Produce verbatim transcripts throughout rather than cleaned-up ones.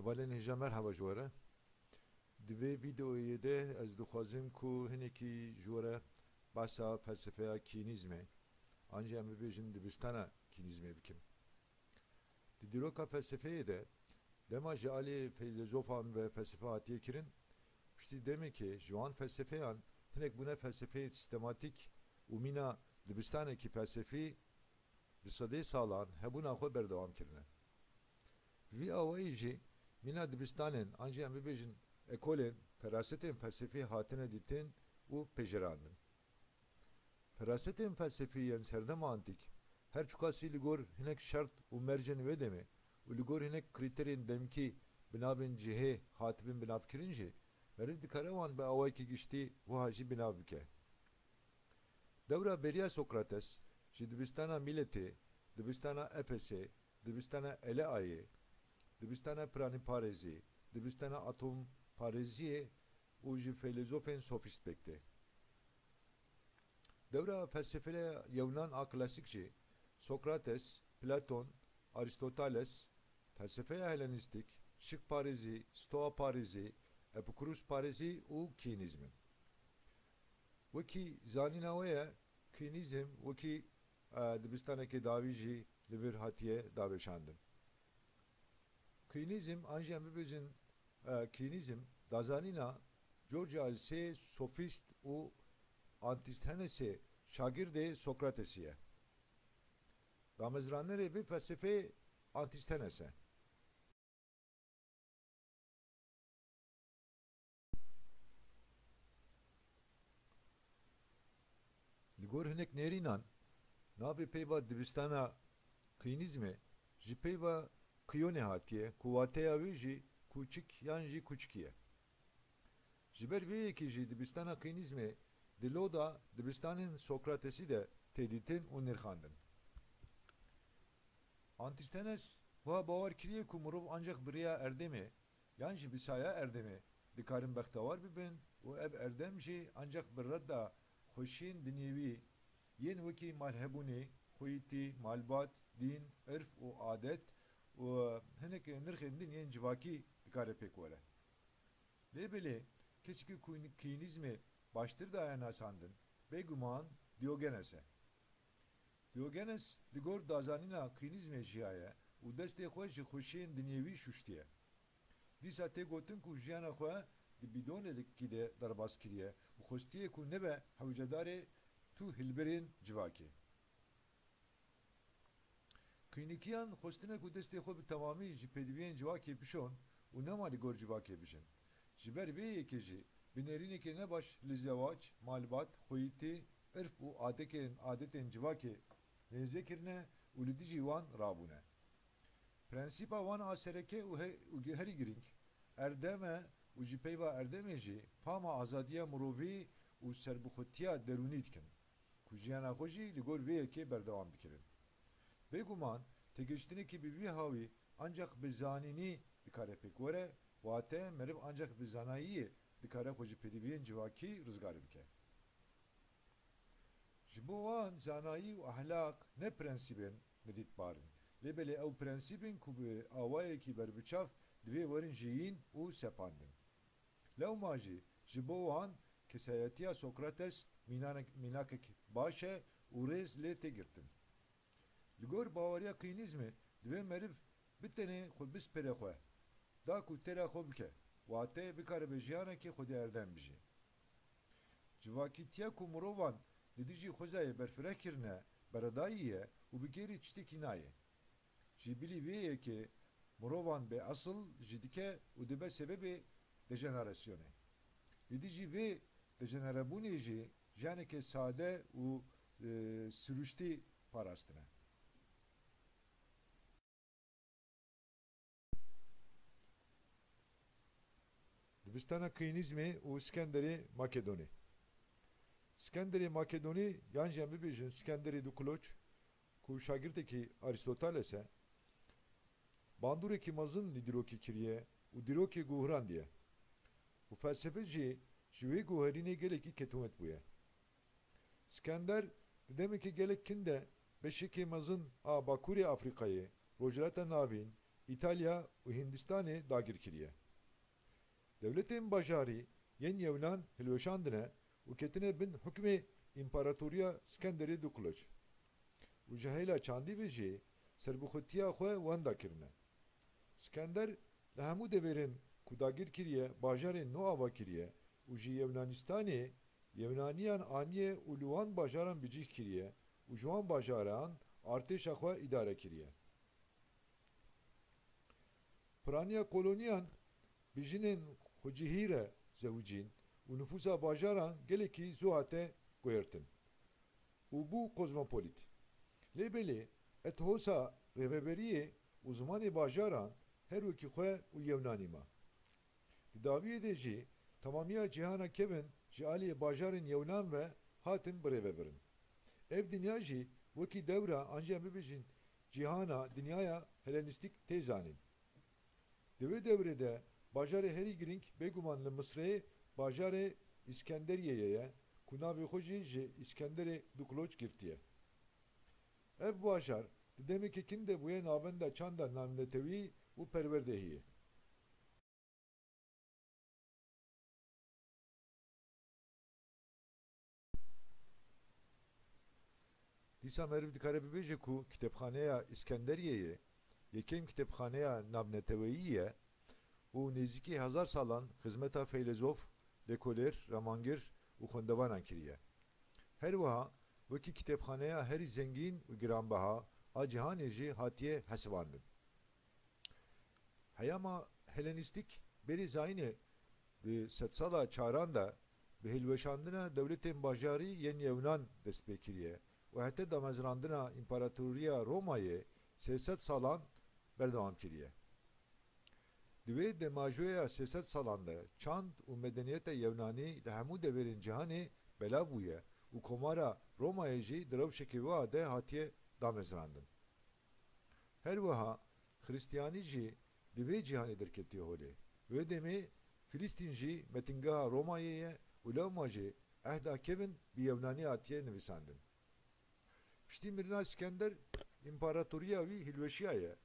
Hevalên hêja, merheba ji we re. Di vê vîdeoyê de ez dixwazim ku hinekî ji we re behsa felsefeya kînîzmê, an jî em bibêjin dibistana kînîzmê bikim. Di dîroka felsefeyê de, dema ji alî feylezofan ve felsefe hatiye kirin, piştî demekê ji wan felsefeyan hinek bûne felsefeyê sîstematîk û mîna dibistanekî felsefî bi sedê salan hebûna xwe berdewam kirine. Bi vî awayî jî mîna dibistanên, an jî em bibêjin ekolên, ferasetên felsefî hatine dîtin û pejirandin. Ferasetên felsefî yên serdema antîk her çiqasî li gor hinek şert û mercên wê demê û li gor hinek krîterên demkî bi navên cihê hatibin binavkirin jî, meriv dikare wan bi awayekî giştî wiha jî binav bike. Dewra beriya Sokrates ji dibistana Mîletê, dibistana Efesê, dibistana Eleayê, dibistana piranîparêzî, dibistana atomparêziyê û ji feylezofên sofîst pêk tê. Dewra felsefeya Yewnan a klasîk jî Sokrates, Platon, Arîstotales, felsefeya Helenîstîk, şikparêzî, stoaparêzî, epikurusparêzî û kînîzm in. Wekî zanîna we ye, kînîzm wekî, e, dibistaneke dawî jî li vir hatiye daweşandin. Kînîzm, an jî em bibêjin, e, kînîzm, dazanîna Georgiasê sofîst û Antisthenesê şagirdê Sokratesî ye. Damezranerê vê felsefeyê Antisthenes e. Li gor hinek nêrînan, navê peyva dibistana Kînîzmê ji peyva Kiyonê hatiye, ku wateya wê jî kûçik yan jî kuçikî ye. Ji ber vê yekê jî dibistana Kînîzmê di loda dibistanên Sokratesî de tê dîtin û nirxandin. Antisthenes wiha bawer kiriye ku mirov ancak bi rêya erdemê yan jî bi saya erdemê dikarin bextewar bibin û ev erdem jî ancak bi redda xweşiyên dinyewî yên wekî malhebûnê, xweyîtî, malbat, dîn, irf û adet û hinek nirxên din yên civakî dikare pêk were. Lê belê, kesekî ku kînîzmê baştir daye nasandin, bêguman Diogenes e. Diogenes li gor dazanîna kînîzmê jiyaye û destê xwe ji xweşiyên dinyewî şuştiye. Dîsa tê gotin ku jiyana xwe di bîdonekî de derbas kiriye û xwestiye ku nebe hewcedarê tu hilberên civakê. Kînîkiyan xwestine ku destê xwe bi temamî ji pêdiviyên civakê bişon û nema li gor civakê bijin. Ji ber vê yekê jî bi nêrînekê nebaş li zewac, malbat, xweyîtî, irf û adekên, adetên civakê nêzê kirine û li dijî wan rabûne. Prensîpa wan a sereke û he-, û ge-, herî girîng, erdem e û ji peyva erdemê jî fama azadiya mirovî û serbixwetiya derûnî dikin, ku jiyana xwe jî li gor vê yekê berdewam dikirin. Bêguman, têgihiştinekî bi vî hawî ancak bi zanînî dikare pêk were, wate meriv ancak bi zanayiyê dikare xwe ji pêdiviyên civakî rizgar bike. Ji bo wan zanayî û ehlaq ne prensîbên nedîtbar in, lê belê ew prensîb in ku bi awayekî berbiçav divê werin jiyîn û sepandin. Lewma jî ji bo wan kesayetiya Sokrates mînanek-, mînakek baş e û rêz lê tê girtin. Li gor baweriya Kînîzmê divê meriv bi tenê xwe bispire xwe, da ku têra xwe bike, wate bikaribe jiyanekî xwedî erdem bijî. Civakîtiya ku mirovan li dijî xwezayê berfireh kirine, beredayî ye û bi gêrî tiştekî nayê. Ji bilî vê yekê mirovan bêesil jî dike û dibe sebebê dejenerasyonê. Li dijî vê dejenerebûnê jî jiyaneke sade û, e, siruştî parastine. Dibistana Kînîzmê û Skenderê Makedonî. Skenderê Makedonî, yan jî em bibêjin Skenderê Dikuloç, ku şagirtekî Arîstoteles e, bandoreke mezin li dîrokê kiriye û dîrokê guhirandiye û felsefe jî ji wê guherînê gelekî ketûmet bûye. Skender di demeke gelek kin de beşekê mezin a Bakurê Afrîkayê, Rojhilata Navîn, Îtalya û Hindistanê dagir kiriye. Dewletên bajarî yên Yewnan hilweşandine û ketine bin hukmê Împaratoriya Skenderê Dukloç û ji hêla çandî ve jî serbixwetiya xwe wenda kirine. Skender li hemû deverên ku dagir kiriye, bajarên nû ava kiriye û ji Yewnanistanê Yewnaniyan aniye û li wan bajaran bi cih kiriye û ji wan bajaran artêşa xwe îdare kiriye. Piraniya koloniyan bi jinên xwecihî re zewicîn û nifûsa bajaran gelekî zû hate guhertin û bû kozmopolît. Lê belê ethosa rêveberiyê û zimanê bajaran her wekî xwe û yewnanî ma. Di dawiyê de jî temamiya cîhana kevin ji aliyê bajarên yewnan ve hatin birêvebirin. Ev dinya jî wekî dewra an jî em bibêjin cîhana, dinyaya helenîstîk tê zanîn. Di wê dewrê de bajarê herî girîng bêguman li Misrê bajarê Îskenderiyeyê ye ku navê xwe jî ji Îskenderê Dukloç girtiye. Ev bajar di demeke kin de bûye navenda çanda navnetewî û perwerdehiyê. Dîsa meriv dikare bibêje ku kitêbxaneya Îskenderiyeyê yekem kitêbxaneya navneteweyî ye û nêzîkî hezar salan xizmeta feylezof, lêkolêr, ramangir û xwendevanan kiriye. Her wiha wekî kitêbxaneya herî zengîn û giranbeha a cîhanê jî hatiye hesibandin. Heyama Helenîstîk berî zayînê di sedsala çaran de bi hilweşandina dewletên bajarî yên Yewnan dest pê kiriye û heta damezrandina Împaratoriya Romayê sê sed salan berdewam kiriye. Di wê demajoya sê sed salan de çand û medeniyeta Yewnanî di hemû deverên cîhanê belav bûye û Komara Romayê jî di rewşekê wiha de hatiye damezrandin. Her wiha Xiristiyanî jî di vê cîhanê derketiye holê. Wê demê Filîstîn jî metingeha Romayê ye û lewma jî ehda kevin bi Yewnanî hatiye nivîsandin. Piştî mirina Îskender, împaratoriya wî hilweşiyaye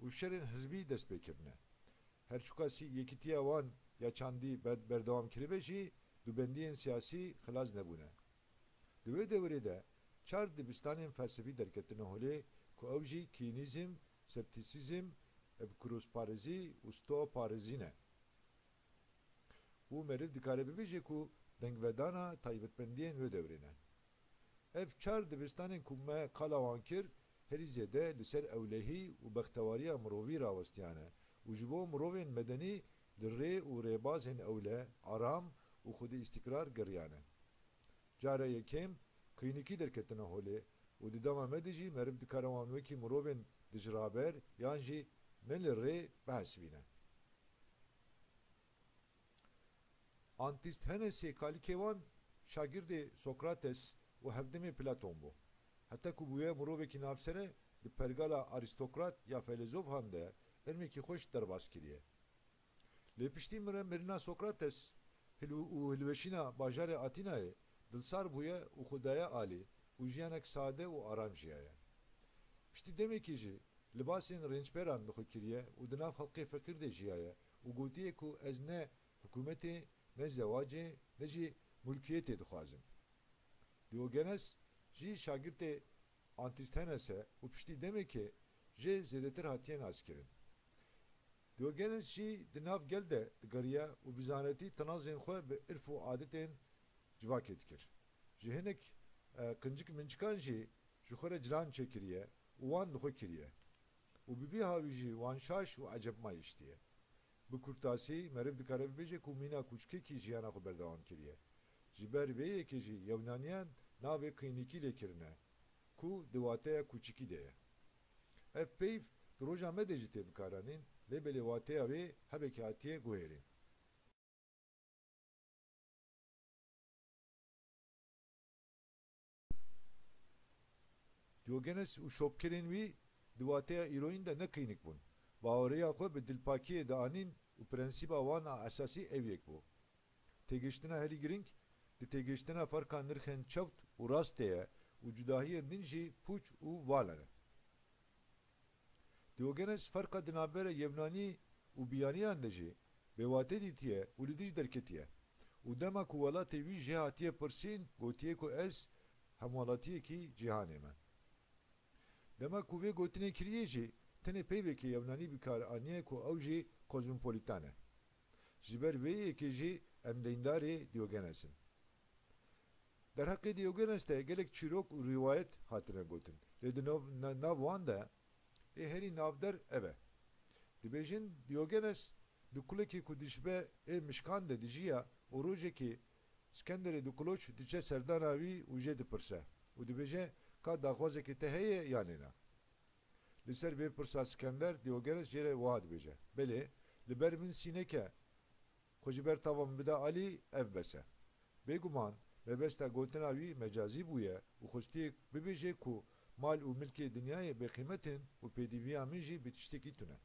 û şerên hizbî dest pê kirine. Her çiqasî yekîtiya wan ya çandî ber-, berdewam kiribe jî, dubendiyên siyasî xilas nebûne. Di wê dewrê de çar dibistanên felsefî derketine holê ku ew jî Kînîzm, Septîsîzm, Epikurosparêzî û Stoaparêzî ne. Û meriv dikare bibêje ku dengvedana taybetmendiyên wê dewrê ne. Ev çar dibistanên ku me qala wan kir, herî zêde li ser ewlehî û bextewariya mirovî rawestiyane û ji bo mirovên medenî li rê û rêbazên ewle, aram û xwedî îstîkrar geriyane. Cara yekêm klînîkî derketine holê û di dema me de jî meriv dikare wan wekî mirovên dijraber yan jî ne li rê bihesibîne. Antîsthenesê kalikê wan şagirdê Sokrates û hevdimê Platon bû. Heta ku bûye mirovekî navsere, di pergala arîstokrat ya feylezof han de ilmekî xweş derbas kiriye. Lê piştî mire-, mirina Sokrates hilw-, û hilweşîna bajarê Atînayê dilsar bûye û xwe daye alî û jiyanek sade û aram jiyaye. Piştî demekî jî libasên rêncperan li xwe kiriye û di nav xelkê feqîr de jiyaye û gotiye ku ez ne hikûmetê, ne zewacê, ne jî mulkiyetê dixwazim. Diogenes jî şagirtê Antîsthenes e û piştî demekê jê zêdetir hatiye naskirin. Diogenes jî di nav gel de digeriya û bi zanetî tinazên xwe bi irf û adetên civakê dikir. Ji hinek, e, qincik mincikan jî ji xwe re cilan çêkiriye û wan li xwe kiriye. Û bi vî hawî jî wan şaş û ecebmayî şitiye. Bi kurtasî, meriv dikare bibêje ku mîna kûçikekî jiyana xwe berdewam kiriye. Ji ber vê yekê jî Yewnaniyan navê klînîkî lê kirine, ku di wateya kûçikî de ye. Ev peyv di roja me de jî tê bikaranîn, lê belê wateya wê hebekî hatiye guherîn. Diogenes û şopkirên wî di wateya îroyîn de ne klînîk bûn. Baweriya xwe bi dilpakiyê dianîn û prensîba wan a esasî ev yek bû. Têgihiştina herî girîng di têgihiştina ferqa nirxên çewt û rastê ye û cudahiyên din jî pûç û vala ne. Diogenes ferqa di navbera Yewnanî û biyaniyan de jî bêwate dîtiye û li dij derketiye. Û dema ku welatê wî jê hatiye pirsîn, gotiye ku ez hemwelatiyekî cîhanê me. Dema ku vê gotinê kiriye jî, tenê peyvekê Yewnanî bi kar aniye ku ew jî kozmopolitan e. Ji ber vê yekê jî em deyndarê Diogenes in. Derheqê Diogenes de gelek çîrok û rîwayet hatine gotin. Lê di nav, na, nav wan de ê herî navder ev e. Dibêjin Diogenes di kulekê ku dişibe ê mişkan de dijiya û rojekê Skenderê di kuloç diçe serdana wî û jê dipirse û dibêje, ka daxwazekê te heye yan nêna? Li ser vê pirsa Skender Diogenes jê re wiha dibêje, belê, li ber min sîneke xwe ji ber tava min bide alî, ev bes e. Bêguman mebesta gotina wî mecazî bûye û xwestiye bibêje ku mal û milkê dinyayê bêqîmet in û pêdiviya min jî bi tiştekî tune.